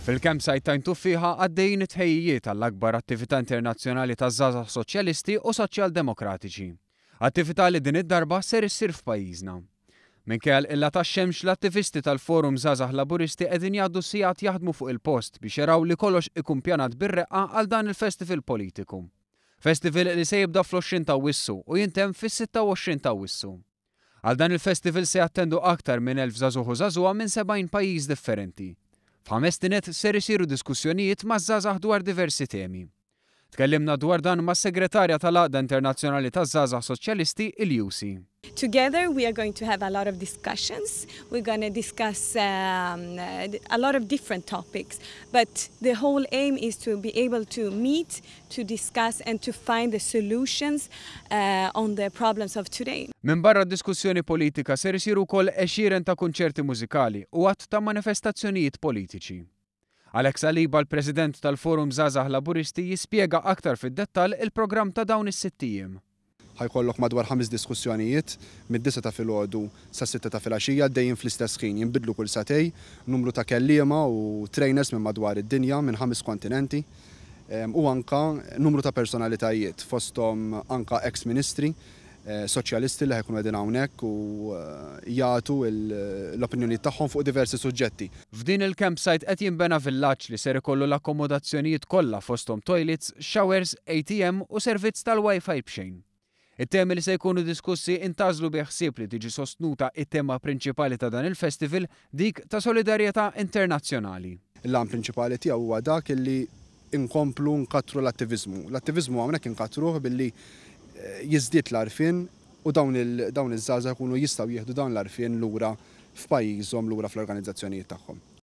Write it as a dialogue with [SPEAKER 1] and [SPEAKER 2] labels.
[SPEAKER 1] Fil-campsite ta' Għajn Tuffieħa għaddejjin it-tħejjijiet għall-akbar attività internazzjonali taż-żgħażagħ soċjalisti u soċjaldemokratiċi. Attività li din id-darba ser issir f'pajjiżna. Minkejja l-qilla tax-xemx, l-attivisti tal-Forum Żgħażagħ Laburisti qegħdin jgħaddu sigħat jaħdmu fuq il-post biex jaraw li kollox ikun pjanat bir-reqqa għal dan il-festival politiku. Festival li se jibda fl-20 ta' Awwissu u jintemm fis-26 ta' Awwissu. Għal dan il-festival se jattendu aktar minn 1,000 żagħżugħ u żagħżugħa minn 70 pajjiż differenti. F'ħames tined ser isiru diskussjonijiet maż-żgħażagħ dwar diversi temi. Tkellimna dwar dan mas-Segretarja tal-Għaqda Internazzjonali taż-Żgħażagħ Soċjalisti, il-UC.
[SPEAKER 2] Together we are going to have a lot of discussions. We're going to discuss a lot of different topics, but the whole aim is to be able to meet, to discuss and to find the solutions on the problems of today.
[SPEAKER 1] Minbarra d-diskussjoni politika ser isiru wkoll għexieren ta' kunċerti mużikali u għadd ta' manifestazzjonijiet politiċi. Alex Saliba l-President tal-Forum Żgħażagħ Laburisti jispjega aktar fid-dettall il-programm ta' dawn is-sitt ijiem.
[SPEAKER 3] Ħa jkollok madwar ħames diskussjonijiet mid-disgħa ta' filgħodu sas-sitta ta' filgħaxija għaddejjin fl-istess ħin, jinbidlu kull sagħtejn, numru ta' kelliema u trainers minn madwar id-dinja minn ħames kontinenti u anka numru ta' personalitajiet fosthom anka ex-ministri soċjalisti li ħa jkunu qegħdin hawnhekk u jagħtu l-opinjonijiet tagħhom fuq diversi suġġetti.
[SPEAKER 1] F'din il-campsite qed jinbena villaġġ li ser ikollu l-akkomodazzjonijiet kollha fosthom toilets, showers, ATM u servizz tal-Wi-Fi b'xejn. It-temi li se jkunu diskussi intgħażlu bi ħsieb li tiġi sostnuta it-tema prinċipali ta' dan il-festival, dik ta' solidarjetà internazzjonali.
[SPEAKER 3] L-għan prinċipali tiegħu huwa dak illi inkomplu nkattru l-attiviżmu. L-attiviżmu hawnhekk inkattruh billi jiżdied l-għarfien u dawn iż-żgħażagħ ikunu jistgħu jieħdu dawn l-għarfien lura f'pajjiżhom, lura fl-organizzazzjonijiet tagħhom.